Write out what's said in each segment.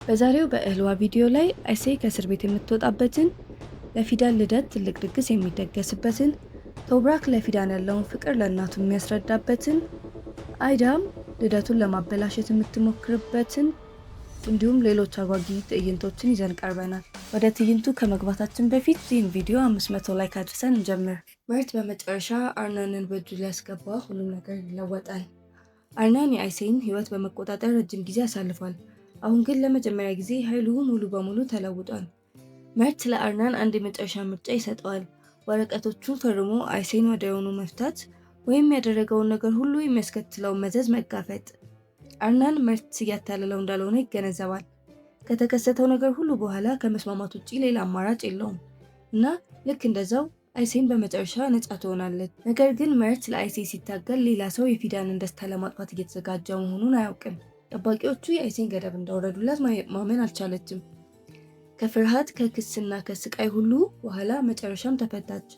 በዛሬው በእህልዋ ቪዲዮ ላይ አይሴ ከእስር ቤት የምትወጣበትን፣ ለፊዳን ልደት ትልቅ ድግስ የሚደገስበትን፣ ቶብራክ ለፊዳን ያለውን ፍቅር ለእናቱ የሚያስረዳበትን፣ አይዳም ልደቱን ለማበላሸት የምትሞክርበትን እንዲሁም ሌሎች አጓጊ ትዕይንቶችን ይዘን ቀርበናል። ወደ ትዕይንቱ ከመግባታችን በፊት ይህን ቪዲዮ 500 like አድርሰን እንጀምር። መርት በመጨረሻ አርናንን በእጁ ሊያስገባ ሁሉም ነገር ይለወጣል። አርናን የአይሴን ሕይወት በመቆጣጠር ረጅም ጊዜ አሳልፏል። አሁን ግን ለመጀመሪያ ጊዜ ኃይሉ ሙሉ በሙሉ ተለውጧል። መርት ለአርናን አንድ የመጨረሻ ምርጫ ይሰጠዋል። ወረቀቶቹን ፈርሞ አይሴን ወዲያውኑ መፍታት ወይም ያደረገውን ነገር ሁሉ የሚያስከትለውን መዘዝ መጋፈጥ። አርናን መርት እያታለለው እንዳልሆነ ይገነዘባል። ከተከሰተው ነገር ሁሉ በኋላ ከመስማማት ውጪ ሌላ አማራጭ የለውም እና ልክ እንደዛው አይሴን በመጨረሻ ነጻ ትሆናለች። ነገር ግን መርት ለአይሴ ሲታገል ሌላ ሰው የፊዳንን ደስታ ለማጥፋት እየተዘጋጀ መሆኑን አያውቅም። ጠባቂዎቹ የአይሴን ገደብ እንዳወረዱላት ማመን አልቻለችም። ከፍርሃት፣ ከክስና ከስቃይ ሁሉ በኋላ መጨረሻም ተፈታች።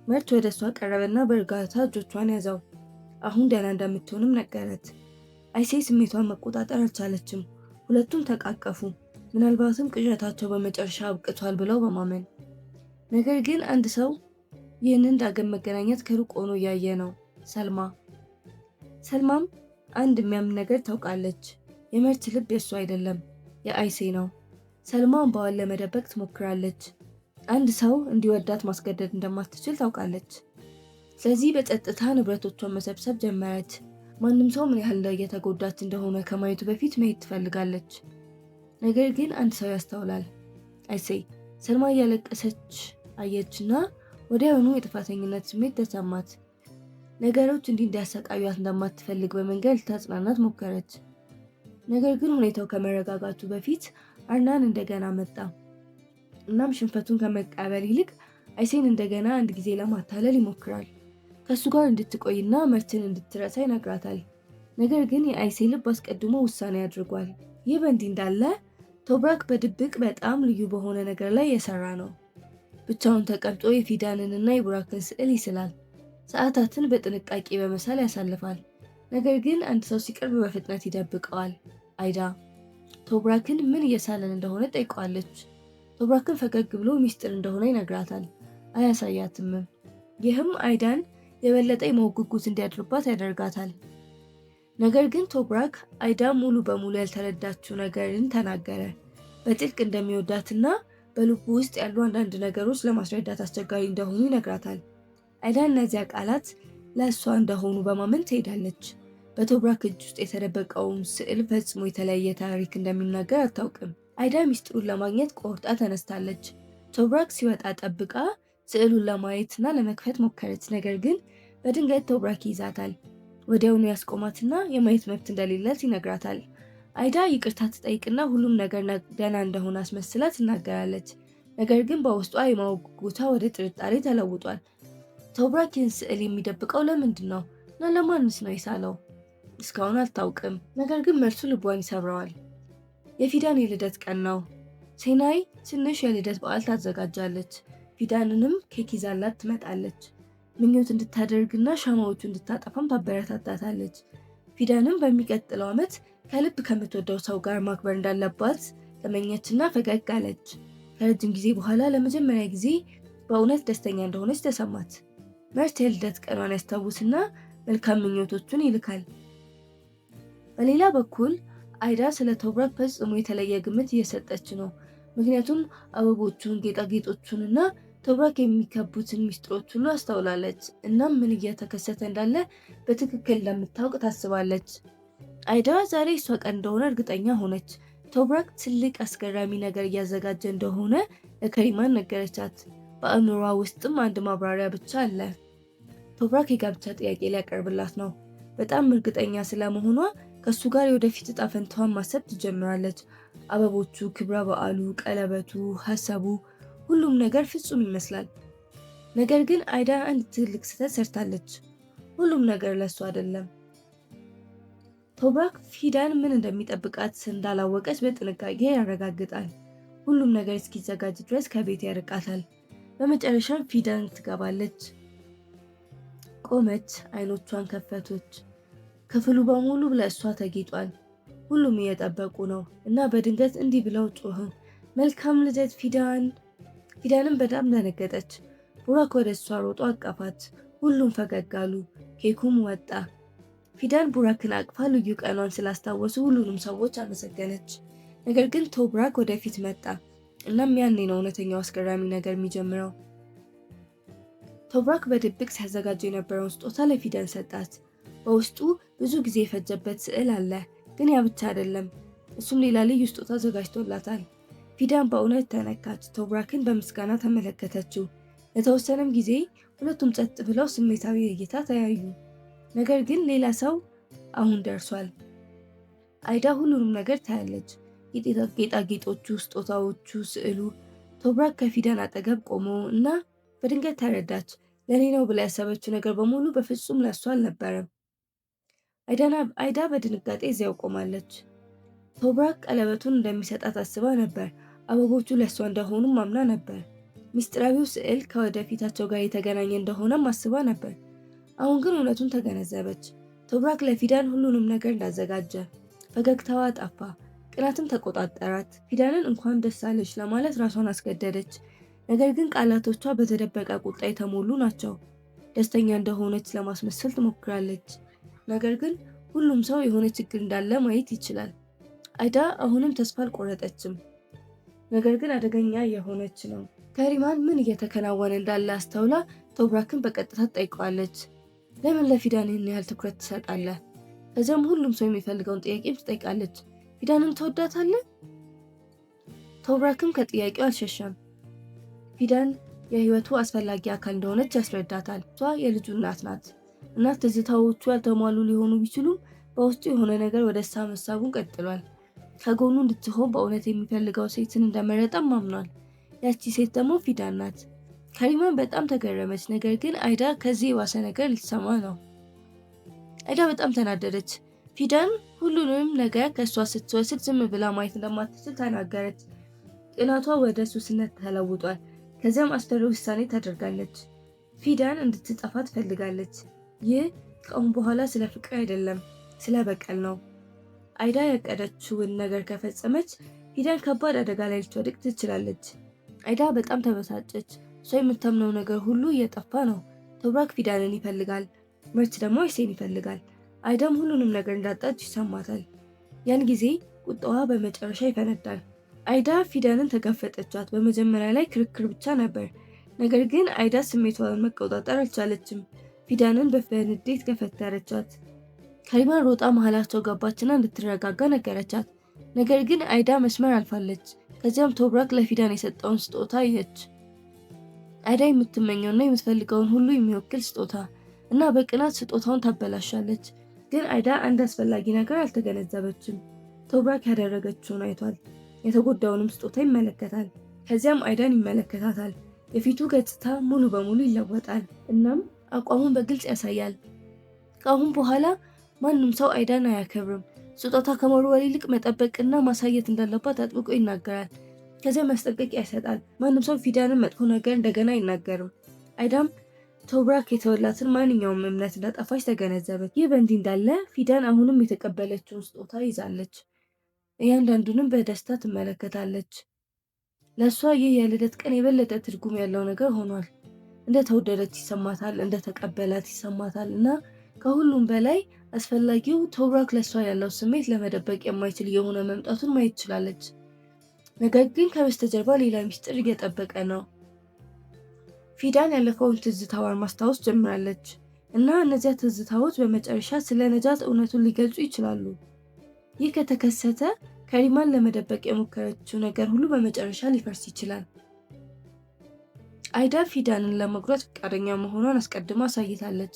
መርት ወደ እሷ ቀረበና በእርጋታ እጆቿን ያዘው። አሁን ደህና እንደምትሆንም ነገረት። አይሴ ስሜቷን መቆጣጠር አልቻለችም። ሁለቱም ተቃቀፉ፣ ምናልባትም ቅዠታቸው በመጨረሻ አብቅቷል ብለው በማመን። ነገር ግን አንድ ሰው ይህንን ዳግም መገናኘት ከሩቅ ሆኖ እያየ ነው፣ ሰልማ። ሰልማም አንድ የሚያምን ነገር ታውቃለች። የመርት ልብ የእሱ አይደለም፣ የአይሴ ነው። ሰልማ እንባዋን ለመደበቅ ትሞክራለች። አንድ ሰው እንዲወዳት ማስገደድ እንደማትችል ታውቃለች። ስለዚህ በጸጥታ ንብረቶቿን መሰብሰብ ጀመረች። ማንም ሰው ምን ያህል እየተጎዳች እንደሆነ ከማየቱ በፊት መሄድ ትፈልጋለች። ነገር ግን አንድ ሰው ያስተውላል። አይሴ ሰልማ እያለቀሰች አየችና ወዲያውኑ የጥፋተኝነት ስሜት ተሰማት። ነገሮች እንዲህ እንዲያሰቃዩት እንደማትፈልግ በመንገድ ልታጽናናት ሞከረች። ነገር ግን ሁኔታው ከመረጋጋቱ በፊት አርናን እንደገና መጣ። እናም ሽንፈቱን ከመቀበል ይልቅ አይሴን እንደገና አንድ ጊዜ ለማታለል ይሞክራል። ከእሱ ጋር እንድትቆይና መርትን እንድትረሳ ይነግራታል። ነገር ግን የአይሴ ልብ አስቀድሞ ውሳኔ አድርጓል። ይህ በእንዲህ እንዳለ ቶብራክ በድብቅ በጣም ልዩ በሆነ ነገር ላይ የሰራ ነው። ብቻውን ተቀምጦ የፊዳንንና የቡራክን ስዕል ይስላል። ሰዓታትን በጥንቃቄ በመሳል ያሳልፋል። ነገር ግን አንድ ሰው ሲቀርብ በፍጥነት ይደብቀዋል። አይዳ ቶብራክን ምን እየሳለን እንደሆነ ጠይቀዋለች። ቶብራክን ፈገግ ብሎ ሚስጥር እንደሆነ ይነግራታል። አያሳያትምም። ይህም አይዳን የበለጠ የማወቅ ጉጉት እንዲያድርባት ያደርጋታል። ነገር ግን ቶብራክ አይዳ ሙሉ በሙሉ ያልተረዳችው ነገርን ተናገረ። በጥልቅ እንደሚወዳትና በልቡ ውስጥ ያሉ አንዳንድ ነገሮች ለማስረዳት አስቸጋሪ እንደሆኑ ይነግራታል። አይዳ እነዚያ ቃላት ለእሷ እንደሆኑ በማመን ትሄዳለች። በቶብራክ እጅ ውስጥ የተደበቀውን ስዕል ፈጽሞ የተለያየ ታሪክ እንደሚናገር አታውቅም። አይዳ ሚስጥሩን ለማግኘት ቆርጣ ተነስታለች። ቶብራክ ሲወጣ ጠብቃ ስዕሉን ለማየትና ለመክፈት ሞከረች። ነገር ግን በድንገት ቶብራክ ይይዛታል። ወዲያውኑ ያስቆማትና የማየት መብት እንደሌላት ይነግራታል። አይዳ ይቅርታ ትጠይቅና ሁሉም ነገር ደህና እንደሆነ አስመስላ ትናገራለች። ነገር ግን በውስጧ የማወቅ ጉጉቷ ወደ ጥርጣሬ ተለውጧል። ቶብራክ ይህን ስዕል የሚደብቀው ለምንድን ነው እና ለማንስ ነው የሳለው? እስካሁን አልታውቅም። ነገር ግን መልሱ ልቧን ይሰብረዋል። የፊዳን የልደት ቀን ነው። ሴናይ ትንሽ የልደት በዓል ታዘጋጃለች። ፊዳንንም ኬክ ይዛላት ትመጣለች። ምኞት እንድታደርግና ሻማዎቹ እንድታጠፋም ታበረታታታለች። ፊዳንም በሚቀጥለው ዓመት ከልብ ከምትወደው ሰው ጋር ማክበር እንዳለባት ተመኘችና ፈገግ አለች። ከረጅም ጊዜ በኋላ ለመጀመሪያ ጊዜ በእውነት ደስተኛ እንደሆነች ተሰማት። መርት የልደት ቀኗን ያስታውስና መልካም ምኞቶቹን ይልካል። በሌላ በኩል አይዳ ስለ ቶብራክ ፈጽሞ የተለየ ግምት እየሰጠች ነው። ምክንያቱም አበቦቹን፣ ጌጣጌጦቹንና ቶብራክ የሚከቡትን ሚስጥሮች ሁሉ አስተውላለች። እናም ምን እየተከሰተ እንዳለ በትክክል እንደምታውቅ ታስባለች። አይዳ ዛሬ እሷ ቀን እንደሆነ እርግጠኛ ሆነች። ቶብራክ ትልቅ አስገራሚ ነገር እያዘጋጀ እንደሆነ ለከሪማን ነገረቻት። በአእምሯ ውስጥም አንድ ማብራሪያ ብቻ አለ። ቶብራክ የጋብቻ ጥያቄ ሊያቀርብላት ነው። በጣም እርግጠኛ ስለመሆኗ ከእሱ ጋር የወደፊት እጣ ፈንታዋን ማሰብ ትጀምራለች። አበቦቹ፣ ክብረ በዓሉ፣ ቀለበቱ፣ ሀሳቡ፣ ሁሉም ነገር ፍጹም ይመስላል። ነገር ግን አይዳ አንድ ትልቅ ስህተት ሰርታለች። ሁሉም ነገር ለእሱ አይደለም። ቶብራክ ፊዳን ምን እንደሚጠብቃት እንዳላወቀች በጥንቃቄ ያረጋግጣል። ሁሉም ነገር እስኪዘጋጅ ድረስ ከቤት ያርቃታል። በመጨረሻም ፊዳን ትገባለች። ቆመች፣ አይኖቿን ከፈቶች። ክፍሉ በሙሉ ለእሷ ተጊጧል። ሁሉም እየጠበቁ ነው እና በድንገት እንዲህ ብለው ጮሁ፣ መልካም ልደት ፊዳን! ፊዳንም በጣም ደነገጠች። ቡራክ ወደ እሷ ሮጦ አቀፋት። ሁሉም ፈገግ አሉ። ኬኩም ወጣ። ፊዳን ቡራክን አቅፋ ልዩ ቀኗን ስላስታወሱ ሁሉንም ሰዎች አመሰገነች። ነገር ግን ቶብራክ ወደፊት መጣ። እናም ያኔ ነው እውነተኛው አስገራሚ ነገር የሚጀምረው። ቶብራክ በድብቅ ሲያዘጋጀ የነበረውን ስጦታ ለፊዳን ሰጣት። በውስጡ ብዙ ጊዜ የፈጀበት ስዕል አለ። ግን ያ ብቻ አይደለም፣ እሱም ሌላ ልዩ ስጦታ አዘጋጅቶላታል። ፊዳን በእውነት ተነካች። ቶብራክን በምስጋና ተመለከተችው። ለተወሰነም ጊዜ ሁለቱም ጸጥ ብለው ስሜታዊ እይታ ተያዩ። ነገር ግን ሌላ ሰው አሁን ደርሷል። አይዳ ሁሉንም ነገር ታያለች። ጌጣጌጦቹ፣ ስጦታዎቹ፣ ስዕሉ። ቶብራክ ከፊዳን አጠገብ ቆሞ እና በድንገት ተረዳች። ለእኔ ነው ብላ ያሰበችው ነገር በሙሉ በፍጹም ለሷ አልነበረም። አይዳ በድንጋጤ እዚያው ቆማለች። ቶብራክ ቀለበቱን እንደሚሰጣት አስባ ነበር። አበቦቹ ለሷ እንደሆኑም አምና ነበር። ሚስጥራዊው ስዕል ከወደፊታቸው ጋር የተገናኘ እንደሆነም አስባ ነበር። አሁን ግን እውነቱን ተገነዘበች። ቶብራክ ለፊዳን ሁሉንም ነገር እንዳዘጋጀ። ፈገግታዋ ጠፋ፣ ቅናትም ተቆጣጠራት። ፊዳንን እንኳን ደስ አለሽ ለማለት ራሷን አስገደደች። ነገር ግን ቃላቶቿ በተደበቀ ቁጣ የተሞሉ ናቸው። ደስተኛ እንደሆነች ለማስመሰል ትሞክራለች። ነገር ግን ሁሉም ሰው የሆነ ችግር እንዳለ ማየት ይችላል። አይዳ አሁንም ተስፋ አልቆረጠችም፣ ነገር ግን አደገኛ የሆነች ነው። ከሪማን ምን እየተከናወነ እንዳለ አስተውላ ቶብራክን በቀጥታ ትጠይቀዋለች። ለምን ለፊዳን ይህን ያህል ትኩረት ትሰጣለህ? ከዚያም ሁሉም ሰው የሚፈልገውን ጥያቄም ትጠይቃለች። ፊዳንን ትወዳታለህ? ቶብራክም ከጥያቄው አልሸሸም። ፊዳን የህይወቱ አስፈላጊ አካል እንደሆነች ያስረዳታል። እሷ የልጁ እናት ናት እና ትዝታዎቹ ያልተሟሉ ሊሆኑ ቢችሉም በውስጡ የሆነ ነገር ወደ እሷ መሳቡን ቀጥሏል። ከጎኑ እንድትሆን በእውነት የሚፈልገው ሴትን እንደመረጠም አምኗል። ያቺ ሴት ደግሞ ፊዳን ናት። ከሪማን በጣም ተገረመች። ነገር ግን አይዳ ከዚህ የባሰ ነገር ልትሰማ ነው። አይዳ በጣም ተናደደች። ፊዳን ሁሉንም ነገር ከእሷ ስትወስድ ዝም ብላ ማየት እንደማትችል ተናገረች። ቅናቷ ወደ ሱስነት ተለውጧል። ከዚያም አስፈሪ ውሳኔ ታደርጋለች። ፊዳን እንድትጠፋ ትፈልጋለች። ይህ ከአሁን በኋላ ስለ ፍቅር አይደለም፣ ስለ በቀል ነው። አይዳ ያቀደችውን ነገር ከፈጸመች ፊዳን ከባድ አደጋ ላይ ልትወድቅ ትችላለች። አይዳ በጣም ተበሳጨች። እሷ የምታምነው ነገር ሁሉ እየጠፋ ነው። ቶብራክ ፊዳንን ይፈልጋል፣ መርት ደግሞ አይሴን ይፈልጋል። አይዳም ሁሉንም ነገር እንዳጣች ይሰማታል። ያን ጊዜ ቁጣዋ በመጨረሻ ይፈነዳል። አይዳ ፊዳንን ተጋፈጠቻት። በመጀመሪያ ላይ ክርክር ብቻ ነበር። ነገር ግን አይዳ ስሜቷን መቆጣጠር አልቻለችም። ፊዳንን በንዴት ገፈተረቻት። ከሪማን ሮጣ መሀላቸው ገባችና እንድትረጋጋ ነገረቻት። ነገር ግን አይዳ መስመር አልፋለች። ከዚያም ቶብራክ ለፊዳን የሰጠውን ስጦታ አየች። አይዳ የምትመኘውና የምትፈልገውን ሁሉ የሚወክል ስጦታ እና በቅናት ስጦታውን ታበላሻለች። ግን አይዳ አንድ አስፈላጊ ነገር አልተገነዘበችም። ቶብራክ ያደረገችውን አይቷል። የተጎዳውንም ስጦታ ይመለከታል። ከዚያም አይዳን ይመለከታታል። የፊቱ ገጽታ ሙሉ በሙሉ ይለወጣል። እናም አቋሙን በግልጽ ያሳያል። ከአሁን በኋላ ማንም ሰው አይዳን አያከብርም። ስጦታ ከመወርወር ይልቅ መጠበቅና ማሳየት እንዳለባት አጥብቆ ይናገራል። ከዚያ ማስጠንቀቂያ ይሰጣል። ማንም ሰው ፊዳንን መጥፎ ነገር እንደገና አይናገርም። አይዳም ቶብራክ የተወላትን ማንኛውም እምነት እንዳጠፋች ተገነዘበች። ይህ በእንዲህ እንዳለ ፊዳን አሁንም የተቀበለችውን ስጦታ ይዛለች። እያንዳንዱንም በደስታ ትመለከታለች። ለእሷ ይህ የልደት ቀን የበለጠ ትርጉም ያለው ነገር ሆኗል። እንደተወደደች ይሰማታል፣ እንደተቀበላት ይሰማታል እና ከሁሉም በላይ አስፈላጊው ቶብራክ ለእሷ ያለው ስሜት ለመደበቅ የማይችል የሆነ መምጣቱን ማየት ትችላለች። ነገር ግን ከበስተጀርባ ሌላ ሚስጥር እየጠበቀ ነው። ፊዳን ያለፈውን ትዝታዋን ማስታወስ ጀምራለች እና እነዚያ ትዝታዎች በመጨረሻ ስለ ነጃት እውነቱን ሊገልጹ ይችላሉ። ይህ ከተከሰተ ከሪማን ለመደበቅ የሞከረችው ነገር ሁሉ በመጨረሻ ሊፈርስ ይችላል። አይዳ ፊዳንን ለመጉዳት ፈቃደኛ መሆኗን አስቀድማ አሳይታለች።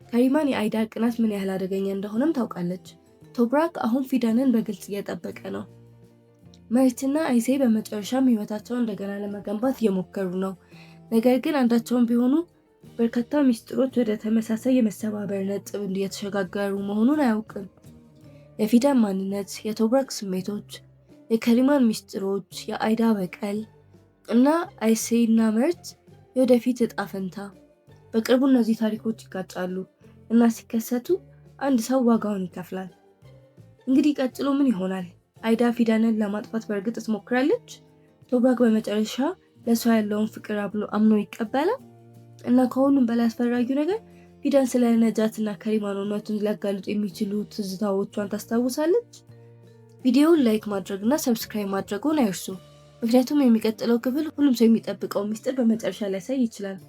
ከሪማን የአይዳ ቅናት ምን ያህል አደገኛ እንደሆነም ታውቃለች። ቶብራክ አሁን ፊዳንን በግልጽ እየጠበቀ ነው። መርትና አይሴ በመጨረሻም ህይወታቸውን እንደገና ለመገንባት እየሞከሩ ነው። ነገር ግን አንዳቸውም ቢሆኑ በርካታ ሚስጥሮች ወደ ተመሳሳይ የመሰባበር ነጥብ እየተሸጋገሩ መሆኑን አያውቅም። የፊዳን ማንነት፣ የቶብራክ ስሜቶች፣ የከሪማን ሚስጥሮች፣ የአይዳ በቀል እና አይሴና መርት የወደፊት እጣ ፈንታ። በቅርቡ እነዚህ ታሪኮች ይጋጫሉ እና ሲከሰቱ አንድ ሰው ዋጋውን ይከፍላል። እንግዲህ ቀጥሎ ምን ይሆናል? አይዳ ፊዳንን ለማጥፋት በእርግጥ ትሞክራለች? ቶብራክ በመጨረሻ ለእሷ ያለውን ፍቅር አምኖ ይቀበላል? እና ከሁሉም በላይ አስፈላጊው ነገር ፊዳን ስለ ነጃት እና ከሪማን እውነቱን ሊያጋልጡ የሚችሉ ትዝታዎቿን ታስታውሳለች? ቪዲዮውን like ማድረግ እና subscribe ማድረጉን አይርሱ። ምክንያቱም የሚቀጥለው ክፍል ሁሉም ሰው የሚጠብቀው ሚስጥር በመጨረሻ ሊያሳይ ይችላል።